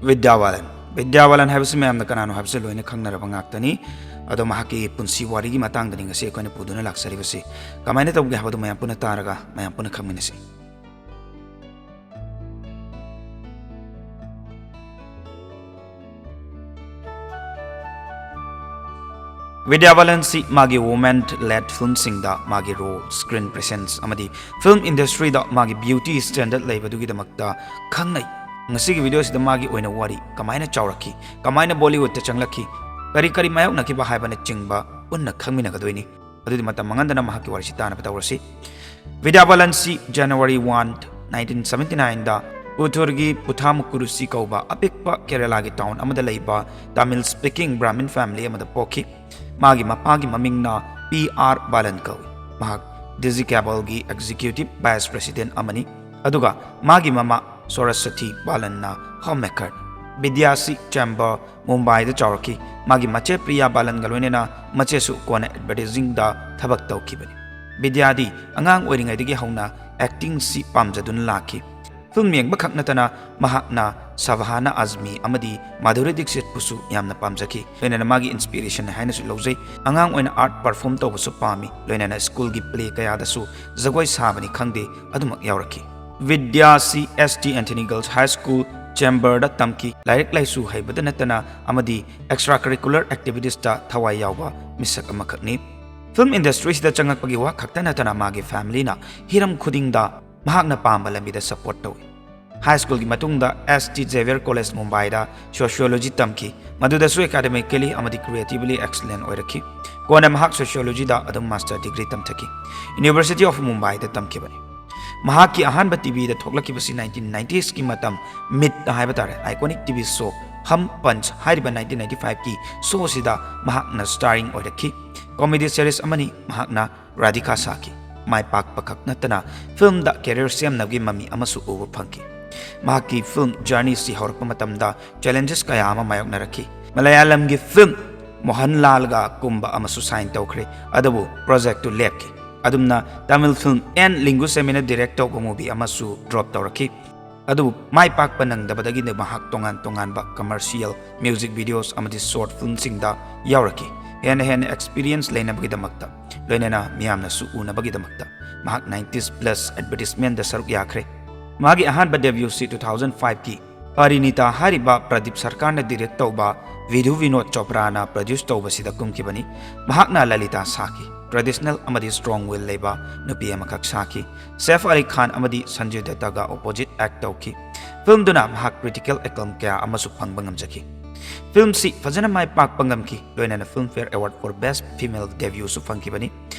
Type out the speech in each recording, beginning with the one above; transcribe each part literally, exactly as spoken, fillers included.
ꯕꯤꯗ꯭ꯌꯥ ꯕꯥꯂꯟ꯫ ꯕꯤꯗ꯭ꯌꯥ ꯕꯥꯂꯟ ꯍꯥꯏꯕꯁꯤ ꯃꯌꯥꯝꯅ ꯀꯅꯥꯅꯣ ꯍꯥꯏꯕꯁꯤ ꯂꯣꯏꯅ ꯈꯪꯅꯔꯕ ꯉꯥꯛꯇꯅꯤ꯫ ꯑꯗꯣ ꯃꯍꯥꯛꯀꯤ ꯄꯨꯟꯁꯤ ꯋꯥꯔꯤꯒꯤ ꯃꯇꯥꯡꯗꯅꯤ ꯉꯁꯤ ꯑꯩꯈꯣꯏꯅ ꯄꯨꯗꯨꯅ ꯂꯥꯛꯆꯔꯤꯕꯁꯤ꯫ ꯀꯃꯥꯏꯅ ꯇꯧꯒꯦ ꯍꯥꯏꯕꯗꯨ ꯃꯌꯥꯝ ꯄꯨꯟꯅ ꯇꯥꯔꯒ ꯃꯌꯥꯝ ꯄꯨꯟꯅ ꯈꯪꯃꯤꯟꯅꯁꯤ꯫ ꯕꯤꯗ꯭ꯌꯥ ꯕꯥꯂꯟꯁꯤ ꯃꯥꯒꯤ woman led filmꯁꯤꯡꯗ ꯃꯥꯒꯤ role, screen presence ꯑꯃꯗꯤ film industryꯗ ꯃꯥꯒꯤ beauty standard ꯂꯩꯕꯗꯨꯒꯤꯗꯃꯛꯇ ꯈꯪꯅꯩ꯫ ꯉꯁꯤꯒꯤ video ꯑꯁꯤꯗ ꯃꯥꯒꯤ ꯑꯣꯏꯅ ꯋꯥꯔꯤ, ꯀꯃꯥꯏꯅ ꯆꯥꯎꯔꯛꯈꯤ, ꯀꯃꯥꯏꯅ Bollywoodꯇ ꯆꯪꯂꯛꯈꯤ, ꯀꯔꯤ ꯀꯔꯤ ꯃꯥꯌꯣꯛꯅꯈꯤꯕ ꯍꯥꯏꯕꯅꯆꯤꯡꯕ ꯄꯨꯟꯅ ꯈꯪꯃꯤꯟꯅꯒꯗꯣꯏꯅꯤ꯫ ꯑꯗꯨꯗꯤ ꯃꯇꯝ ꯃꯥꯡꯍꯟꯗꯅ ꯃꯍꯥꯛꯀꯤ ꯋꯥꯔꯤꯁꯤ ꯇꯥꯅꯕ ꯇꯧꯔꯁꯤ꯫ ꯕꯤꯗ꯭ꯌꯥ ꯕꯥꯂꯟꯁꯤ January one, nineteen seventy nineꯗ ꯄꯨꯊꯨꯔꯒꯤ ꯄꯨꯊꯥꯃꯨꯀꯨꯔꯨꯁꯤ ꯀꯧꯕ ꯑꯄꯤꯛꯄ ꯀꯦꯔꯂꯥꯒꯤ town ꯑꯃꯗ ꯂꯩꯕ Tamil speaking Brahmin family ꯑꯃꯗ ꯄꯣꯛꯈꯤ꯫ ꯃꯥꯒꯤ ꯃꯄꯥꯒꯤ ꯃꯃꯤꯡꯅ ꯄꯤ ꯑꯥꯔ ꯕꯥꯂꯟ ꯀꯧꯏ꯫ ꯃꯍꯥꯛ ꯗꯤꯖꯤ ꯀꯦꯕꯜꯒꯤ executive vice president ꯑꯃꯅꯤ꯫ ꯑꯗꯨꯒ ꯃꯥꯒꯤ ꯃꯃꯥ ꯁꯣꯔꯁꯊꯤ ꯕꯥꯂꯟꯅ homemaker꯫ ꯕꯤꯗ꯭ꯌꯥꯁꯤ ꯆꯦꯝꯕꯔ, ꯃꯨꯝꯕꯥꯏꯗ ꯆꯥꯎꯔꯛꯈꯤ꯫ ꯃꯥꯒꯤ ꯃꯆꯦ ꯄ꯭ꯔꯤꯌꯥ ꯕꯥꯂꯟꯒ ꯂꯣꯏꯅꯅ ꯃꯆꯦꯁꯨ ꯀꯣꯟꯅ advertisingꯗ ꯊꯕꯛ ꯇꯧꯈꯤꯕꯅꯤ꯫ ꯕꯤꯗ꯭ꯌꯥꯗꯤ ꯑꯉꯥꯡ ꯑꯣꯏꯔꯤꯉꯩꯗꯒꯤ ꯍꯧꯅ actingꯁꯤ ꯄꯥꯝꯖꯗꯨꯅ ꯂꯥꯛꯈꯤ꯫ Film ꯌꯦꯡꯕ ꯈꯛ ꯅꯠꯇꯅ ꯃꯍꯥꯛꯅ ꯁꯕꯍꯥꯅꯥ ꯑꯖꯃꯤ ꯑꯃꯗꯤ ꯃꯥꯙꯨꯔꯤ ꯗꯤꯛꯁꯤꯠꯄꯨꯁꯨ ꯌꯥꯝꯅ ꯄꯥꯝꯖꯈꯤ꯫ ꯂꯣꯏꯅꯅ ꯃꯥꯒꯤ inspiration ꯍꯥꯏꯅꯁꯨ ꯂꯧꯖꯩ꯫ ꯑꯉꯥꯡ ꯑꯣꯏꯅ art perform ꯇꯧꯕꯁꯨ ꯄꯥꯝꯃꯤ꯫ ꯂꯣꯏꯅꯅ schoolꯒꯤ play ꯀꯌꯥꯗꯁꯨ ꯖꯒꯣꯏ ꯁꯥꯕꯅꯤ ꯈꯪꯗꯦ, ꯑꯗꯨꯃꯛ ꯌꯥꯎꯔꯛꯈꯤ꯫ ꯕꯤꯗ꯭ꯌꯥꯁꯤ S T Anthony Girls High School ꯆꯦꯝꯕꯔꯗ ꯇꯝꯈꯤ꯫ ꯂꯥꯏꯔꯤꯛ ꯂꯥꯏꯁꯨ ꯍꯩꯕꯗ ꯅꯠꯇꯅ ꯑꯃꯗꯤ extra curricular activitiesꯇ ꯊꯋꯥꯏ ꯌꯥꯎꯕ ꯃꯤꯁꯛ ꯑꯃꯈꯛꯅꯤ꯫ Film industryꯁꯤꯗ ꯆꯪꯂꯛꯄꯒꯤ ꯋꯥ ꯈꯛꯇ ꯅꯠꯇꯅ ꯃꯥꯒꯤ familyꯅ ꯍꯤꯔꯝ ꯈꯨꯗꯤꯡꯗ ꯃꯍꯥꯛꯅ ꯄꯥꯝꯕ ꯂꯝꯕꯤꯗ support ꯇꯧꯏ꯫ High schoolꯒꯤ ꯃꯇꯨꯡꯗ S T Xavier College ꯃꯨꯝꯕꯥꯏꯗ sociology ꯇꯝꯈꯤ꯫ ꯃꯗꯨꯗꯁꯨ academically ꯑꯃꯗꯤ creatively excellent ꯑꯣꯏꯔꯛꯈꯤ꯫ ꯀꯣꯟꯅ ꯃꯍꯥꯛ sociologyꯗ ꯑꯗꯨꯝ master degree ꯇꯝꯊꯈꯤ꯫ University of ꯃꯨꯝꯕꯥꯏꯗ ꯇꯝꯈꯤꯕꯅꯤ꯫ ꯃꯍꯥꯛꯀꯤ ꯑꯍꯥꯟꯕ TVꯗ ꯊꯣꯛꯂꯛꯈꯤꯕꯁꯤ nineteen ninetiesꯀꯤ ꯃꯇꯝ ꯃꯤꯠ ꯍꯥꯏꯕ ꯇꯥꯔꯦ, iconic TV show Hum Panch ꯍꯥꯏꯔꯤꯕ nineteen ninety fiveꯀꯤ showꯁꯤꯗ ꯃꯍꯥꯛꯅ starring ꯑꯣꯏꯔꯛꯈꯤ꯫ Comedy series ꯑꯃꯅꯤ꯫ ꯃꯍꯥꯛꯅ ꯔꯥꯙꯤꯀꯥ ꯁꯥꯈꯤ꯫ ꯃꯥꯏ ꯄꯥꯛꯄ ꯈꯛ ꯅꯠꯇꯅ filmꯗ career ꯁꯦꯝꯅꯕꯒꯤ ꯃꯃꯤ ꯑꯃꯁꯨ ꯎꯕ ꯐꯪꯈꯤ꯫ ꯃꯍꯥꯛꯀꯤ film journeyꯁꯤ ꯍꯧꯔꯛꯄ ꯃꯇꯝꯗ challenges ꯀꯌꯥ ꯑꯃ ꯃꯥꯌꯣꯛꯅꯔꯛꯈꯤ꯫ ꯃꯂꯌꯥꯂꯝꯒꯤ film ꯃꯣꯍꯟꯂꯥꯜꯒ ꯀꯨꯝꯕ ꯑꯃꯁꯨ sign ꯇꯧꯈ꯭ꯔꯦ, ꯑꯗꯨꯕꯨ projectꯇꯨ ꯂꯦꯞꯈꯤ꯫ ꯑꯗꯨꯝꯅ Tamil film N ꯂꯤꯡꯒꯨꯁꯦꯃꯤꯅ direct ꯇꯧꯕ movie ꯑꯃꯁꯨ drop ꯇꯧꯔꯛꯈꯤ꯫ ꯑꯗꯨꯕꯨ ꯃꯥꯏ ꯄꯥꯛꯄ ꯅꯪꯗꯕꯗꯒꯤꯗꯤ ꯃꯍꯥꯛ ꯇꯣꯉꯥꯟ ꯇꯣꯉꯥꯟꯕ commercial, music videos ꯑꯃꯗꯤ short filmꯁꯤꯡꯗ ꯌꯥꯎꯔꯛꯈꯤ꯫ ꯍꯦꯟꯅ ꯍꯦꯟꯅ experience ꯂꯩꯅꯕꯒꯤꯗꯃꯛꯇ, ꯂꯣꯏꯅꯅ ꯃꯤꯌꯥꯝꯅꯁꯨ ꯎꯅꯕꯒꯤꯗꯃꯛꯇ꯫ ꯃꯍꯥꯛ ninety plus advertisementꯗ ꯁꯔꯨꯛ ꯌꯥꯈ꯭ꯔꯦ꯫ ꯃꯥꯒꯤ ꯑꯍꯥꯟꯕ debuteꯁꯤ two thousand fiveꯀꯤ ꯄꯥꯔꯤꯅꯤꯇꯥ ꯍꯥꯏꯔꯤꯕ ꯄ꯭ꯔꯗꯤꯞ ꯁꯔꯀꯥꯔꯅ direct ꯇꯧꯕ ꯚꯤꯙꯨ ꯕꯤꯅꯣꯗ ꯆꯣꯄ꯭ꯔꯥꯅ produce ꯇꯧꯕꯁꯤꯗ ꯀꯨꯝꯈꯤꯕꯅꯤ꯫ ꯃꯍꯥꯛꯅ ꯂꯂꯤꯇꯥ ꯁꯥꯈꯤ꯫ Traditional ꯑꯃꯗꯤ strong will ꯂꯩꯕ ꯅꯨꯄꯤ ꯑꯃꯈꯛ ꯁꯥꯈꯤ꯫ ꯁꯦꯐ ꯑꯂꯤ ꯈꯥꯟ ꯑꯃꯗꯤ ꯁꯟꯖꯌ ꯗꯠꯇꯒ opposite act ꯇꯧꯈꯤ꯫ Filmꯗꯨꯅ ꯃꯍꯥꯛ critical acclaim ꯀꯌꯥ ꯑꯃꯁꯨ ꯐꯪꯕ ꯉꯝꯖꯈꯤ꯫ Filmꯁꯤ ꯐꯖꯅ ꯃꯥꯏ ꯄꯥꯛꯄ ꯉꯝꯈꯤ, ꯂꯣꯏꯅꯅ Filmfare Award for Best Female Debuteꯁꯨ ꯐꯪꯈꯤꯕꯅꯤ꯫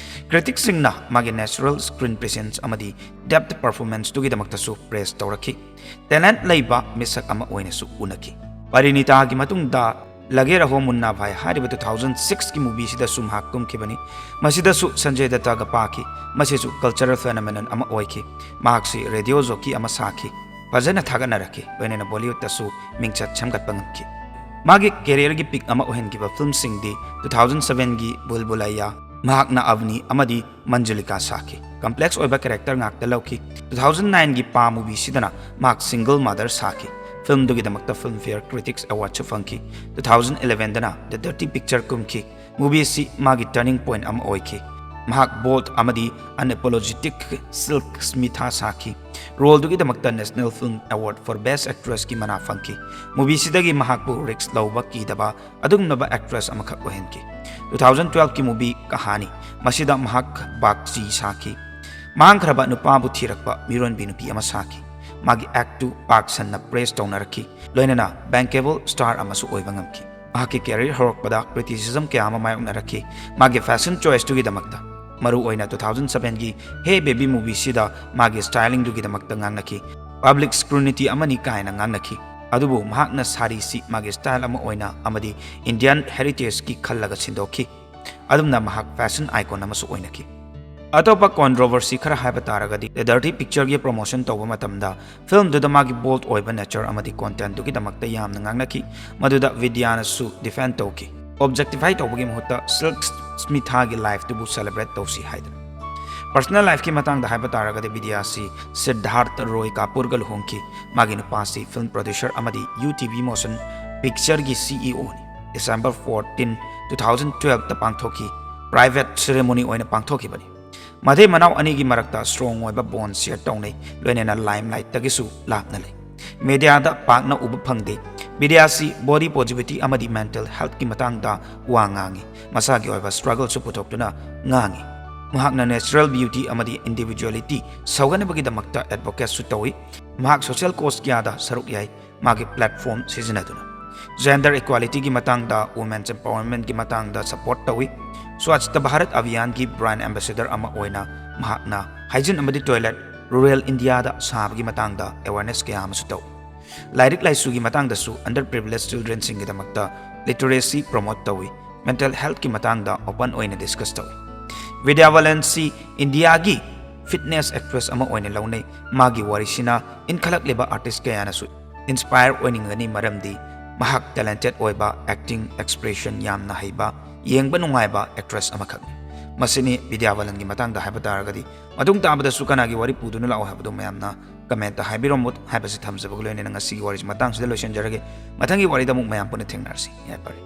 Criticsꯁꯤꯡꯅ ꯃꯥꯒꯤ natural screen presence ꯑꯃꯗꯤ depth performanceꯇꯨꯒꯤꯗꯃꯛꯇꯁꯨ praise ꯇꯧꯔꯛꯈꯤ꯫ Talent ꯂꯩꯕ ꯃꯤꯁꯛ ꯑꯃ ꯑꯣꯏꯅꯁꯨ ꯎꯅꯈꯤ꯫ ꯄꯥꯔꯤꯅꯤꯇꯥꯒꯤ ꯃꯇꯨꯡꯗ ꯂꯒꯦ ꯔꯍꯣ ꯃꯨꯟꯅꯥ ꯚꯥꯏ ꯍꯥꯏꯔꯤꯕ two thousand sixꯀꯤ movieꯁꯤꯗꯁꯨ ꯃꯍꯥꯛ ꯀꯨꯝꯈꯤꯕꯅꯤ꯫ ꯃꯁꯤꯗꯁꯨ ꯁꯟꯖꯌ ꯗꯠꯇꯒ ꯄꯥꯈꯤ꯫ ꯃꯁꯤꯁꯨ cultural phenomenon ꯑꯃ ꯑꯣꯏꯈꯤ꯫ ꯃꯍꯥꯛꯁꯤ radio jockey ꯑꯃ ꯁꯥꯈꯤ꯫ ꯐꯖꯅ ꯊꯥꯒꯠꯅꯔꯛꯈꯤ, ꯂꯣꯏꯅꯅ Bollywoodꯇꯁꯨ ꯃꯤꯡꯆꯠ ꯁꯦꯝꯒꯠꯄ ꯉꯝꯈꯤ꯫ ꯃꯥꯒꯤ careerꯒꯤ peak ꯑꯃ ꯑꯣꯏꯍꯟꯈꯤꯕ filmꯁꯤꯡꯗꯤ two thousand sevenꯒꯤ ꯚꯨꯜ ꯚꯨꯂꯥꯏꯌꯥ, ꯃꯍꯥꯛꯅ ꯑꯚꯅꯤ ꯑꯃꯗꯤ ꯃꯟꯖꯨꯂꯤꯀꯥ ꯁꯥꯈꯤ꯫ Complex ꯑꯣꯏꯕ character ꯉꯥꯛꯇ ꯂꯧꯈꯤ꯫ Two thousand nineꯒꯤ ꯄꯥ movieꯁꯤꯗꯅ ꯃꯍꯥꯛ single mother ꯁꯥꯈꯤ꯫ Filmꯗꯨꯒꯤꯗꯃꯛꯇ Filmfare Critics Awardꯁꯨ ꯐꯪꯈꯤ꯫ Two thousand elevenꯗꯅ The Dirty Picture ꯀꯨꯝꯈꯤ꯫ Movieꯁꯤ ꯃꯥꯒꯤ turning point ꯑꯃ ꯑꯣꯏꯈꯤ꯫ ꯃꯍꯥꯛ bold ꯑꯃꯗꯤ unapologetic Silk Smitha ꯁꯥꯈꯤ꯫ Roleꯗꯨꯒꯤꯗꯃꯛꯇ National Film Award for Best Actressꯀꯤ ꯃꯅꯥ ꯐꯪꯈꯤ꯫ Movieꯁꯤꯗꯒꯤ ꯃꯍꯥꯛꯄꯨ risk ꯂꯧꯕ ꯀꯤꯗꯕ ꯑꯗꯨꯒꯨꯝꯂꯕ actress ꯑꯃꯈꯛ ꯑꯣꯏꯍꯟꯈꯤ꯫ Two thousand twelveꯀꯤ movie ꯀꯍꯥꯅꯤ, ꯃꯁꯤꯗ ꯃꯍꯥꯛ ꯕꯥꯒꯆꯤ ꯁꯥꯈꯤ꯫ ꯃꯥꯡꯈ꯭ꯔꯕ ꯅꯨꯄꯥꯕꯨ ꯊꯤꯔꯛꯄ ꯃꯤꯔꯣꯟꯕꯤ ꯅꯨꯄꯤ ꯑꯃ ꯁꯥꯈꯤ꯫ ꯃꯥꯒꯤ actꯇꯨ ꯄꯥꯛ ꯁꯟꯅ praise ꯇꯧꯅꯔꯛꯈꯤ, ꯂꯣꯏꯅꯅ bankable star ꯑꯃꯁꯨ ꯑꯣꯏꯕ ꯉꯝꯈꯤ꯫ ꯃꯍꯥꯛꯀꯤ career ꯍꯧꯔꯛꯄꯗ criticism ꯀꯌꯥ ꯑꯃ ꯃꯥꯌꯣꯛꯅꯔꯛꯈꯤ꯫ ꯃꯥꯒꯤ fashion choiceꯇꯨꯒꯤꯗꯃꯛꯇ, ꯃꯔꯨ ꯑꯣꯏꯅ two thousand sevenꯒꯤ Hey Baby movieꯁꯤꯗ ꯃꯥꯒꯤ stylingꯗꯨꯒꯤꯗꯃꯛꯇ ꯉꯥꯡꯅꯈꯤ꯫ Public scrutiny ꯑꯃꯅꯤ ꯀꯥꯏꯅ ꯉꯥꯡꯅꯈꯤ꯫ ꯑꯗꯨꯕꯨ ꯃꯍꯥꯛꯅ ꯁꯥꯔꯤꯁꯤ ꯃꯥꯒꯤ style ꯑꯃ ꯑꯣꯏꯅ ꯑꯃꯗꯤ Indian heritageꯀꯤ ꯈꯜꯂꯒ ꯁꯤꯟꯗꯣꯛꯈꯤ꯫ ꯑꯗꯨꯝꯅ ꯃꯍꯥꯛ fashion icon ꯑꯃꯁꯨ ꯑꯣꯏꯅꯈꯤ꯫ ꯑꯇꯣꯞꯄ controversy ꯈꯔ ꯍꯥꯏꯕ ꯇꯥꯔꯒꯗꯤ, The Dirty Pictureꯒꯤ promotion ꯇꯧꯕ ꯃꯇꯝꯗ filmꯗꯨꯗ ꯃꯥꯒꯤ bold ꯑꯣꯏꯕ nature ꯑꯃꯗꯤ contentꯗꯨꯒꯤꯗꯃꯛꯇ ꯌꯥꯝꯅ ꯉꯥꯡꯅꯈꯤ, ꯃꯗꯨꯗ ꯕꯤꯗ꯭ꯌꯥꯅꯁꯨ defend ꯇꯧꯈꯤ꯫ Objectify ꯇꯧꯕꯒꯤ ꯃꯍꯨꯠꯇ Silk Smithaꯒꯤ lifeꯇꯨꯕꯨ celebrate ꯇꯧꯁꯤ ꯍꯥꯏꯗꯨꯅ꯫ Personal lifeꯀꯤ ꯃꯇꯥꯡꯗ ꯍꯥꯏꯕ ꯇꯥꯔꯒꯗꯤ, ꯕꯤꯗ꯭ꯌꯥꯁꯤ ꯁꯤꯗꯙꯥꯔꯊ ꯔꯣꯏ ꯀꯥꯄꯨꯔꯒ ꯂꯨꯍꯣꯡꯈꯤ꯫ ꯃꯥꯒꯤ ꯅꯨꯄꯥꯁꯤ film producer ꯑꯃꯗꯤ U T V motion pictureꯒꯤ C E Oꯅꯤ꯫ December fourteen, two thousand twelveꯇ ꯄꯥꯡꯊꯣꯛꯈꯤ꯫ Private ceremony ꯑꯣꯏꯅ ꯄꯥꯡꯊꯣꯛꯈꯤꯕꯅꯤ꯫ ꯃꯇꯩ ꯃꯅꯥꯎ ꯑꯅꯤꯒꯤ ꯃꯔꯛꯇ strong ꯑꯣꯏꯕ bond share ꯇꯧꯅꯩ, ꯂꯣꯏꯅꯅ limelightꯇꯒꯤꯁꯨ ꯂꯥꯞꯅ ꯂꯩ꯫ Mediaꯗ ꯄꯥꯛꯅ ꯎꯕ ꯐꯪꯗꯦ꯫ ꯕꯤꯗ꯭ꯌꯥꯁꯤ body positivity ꯑꯃꯗꯤ mental healthꯀꯤ ꯃꯇꯥꯡꯗ ꯋꯥ ꯉꯥꯡꯉꯤ꯫ ꯃꯁꯥꯒꯤ ꯑꯣꯏꯕ struggleꯁꯨ ꯄꯨꯊꯣꯛꯇꯨꯅ ꯉꯥꯡꯉꯤ꯫ ꯃꯍꯥꯛꯅ natural beauty ꯑꯃꯗꯤ individuality ꯁꯧꯒꯠꯅꯕꯒꯤꯗꯃꯛꯇ advocateꯁꯨ ꯇꯧꯏ꯫ ꯃꯍꯥꯛ social cause ꯀꯌꯥꯗ ꯁꯔꯨꯛ ꯌꯥꯏ, ꯃꯥꯒꯤ platform ꯁꯤꯖꯤꯟꯅꯗꯨꯅ꯫ Gender equalityꯒꯤ ꯃꯇꯥꯡꯗ, women's empowermentꯀꯤ ꯃꯇꯥꯡꯗ support ꯇꯧꯏ꯫ Swachhta Bharat Abhiyanꯒꯤ brand ambassador ꯑꯃ ꯑꯣꯏꯅ ꯃꯍꯥꯛꯅ hygiene ꯑꯃꯗꯤ toilet rural Indiaꯗ ꯁꯥꯕꯒꯤ ꯃꯇꯥꯡꯗ awareness ꯀꯌꯥ ꯑꯃꯁꯨ ꯇꯧꯏ꯫ ꯂꯥꯏꯔꯤꯛ ꯂꯥꯏꯁꯨꯒꯤ ꯃꯇꯥꯡꯗꯁꯨ underprivileged childrenꯁꯤꯡꯒꯤꯗꯃꯛꯇ literacy promote ꯇꯧꯏ꯫ Mental healthꯀꯤ ꯃꯇꯥꯡꯗ open ꯑꯣꯏꯅ discuss ꯇꯧꯏ꯫ ꯕꯤꯗ꯭ꯌꯥ ꯕꯥꯂꯟꯁꯤ ꯏꯟꯗꯤꯌꯥꯒꯤ fitness actress ꯑꯃ ꯑꯣꯏꯅ ꯂꯧꯅꯩ꯫ ꯃꯥꯒꯤ ꯋꯥꯔꯤꯁꯤꯅ ꯏꯟꯈꯠꯂꯛꯂꯤꯕ artist ꯀꯌꯥꯅꯁꯨ inspire ꯑꯣꯏꯅꯤꯡꯒꯅꯤ, ꯃꯔꯝꯗꯤ ꯃꯍꯥꯛ talented ꯑꯣꯏꯕ, acting, expression ꯌꯥꯝꯅ ꯍꯩꯕ, ꯌꯦꯡꯕ ꯅꯨꯡꯉꯥꯏꯕ actress ꯑꯃꯈꯛꯅꯤ꯫ ꯃꯁꯤꯅꯤ ꯕꯤꯗ꯭ꯌꯥ ꯕꯥꯂꯟꯒꯤ ꯃꯇꯥꯡꯗ ꯍꯥꯏꯕ ꯇꯥꯔꯒꯗꯤ꯫ ꯃꯇꯨꯡ ꯇꯥꯕꯗꯁꯨ ꯀꯅꯥꯒꯤ ꯋꯥꯔꯤ ꯄꯨꯗꯨꯅ ꯂꯥꯛꯑꯣ ꯍꯥꯏꯕꯗꯨ ꯃꯌꯥꯝꯅ commentꯇ ꯍꯥꯏꯕꯤꯔꯝꯃꯨ ꯍꯥꯏꯕꯁꯤ ꯊꯝꯖꯕꯒ ꯂꯣꯏꯅꯅ ꯉꯁꯤꯒꯤ ꯋꯥꯔꯤꯁꯤ ꯃꯇꯥꯡꯁꯤꯗ ꯂꯣꯏꯁꯤꯟꯖꯔꯒꯦ꯫ ꯃꯊꯪꯒꯤ ꯋꯥꯔꯤꯗ ꯑꯃꯨꯛ ꯃꯌꯥꯝ ꯄꯨꯟꯅ ꯊꯦꯡꯅꯔꯁꯤ꯫ ꯌꯥꯏꯐꯔꯦ꯫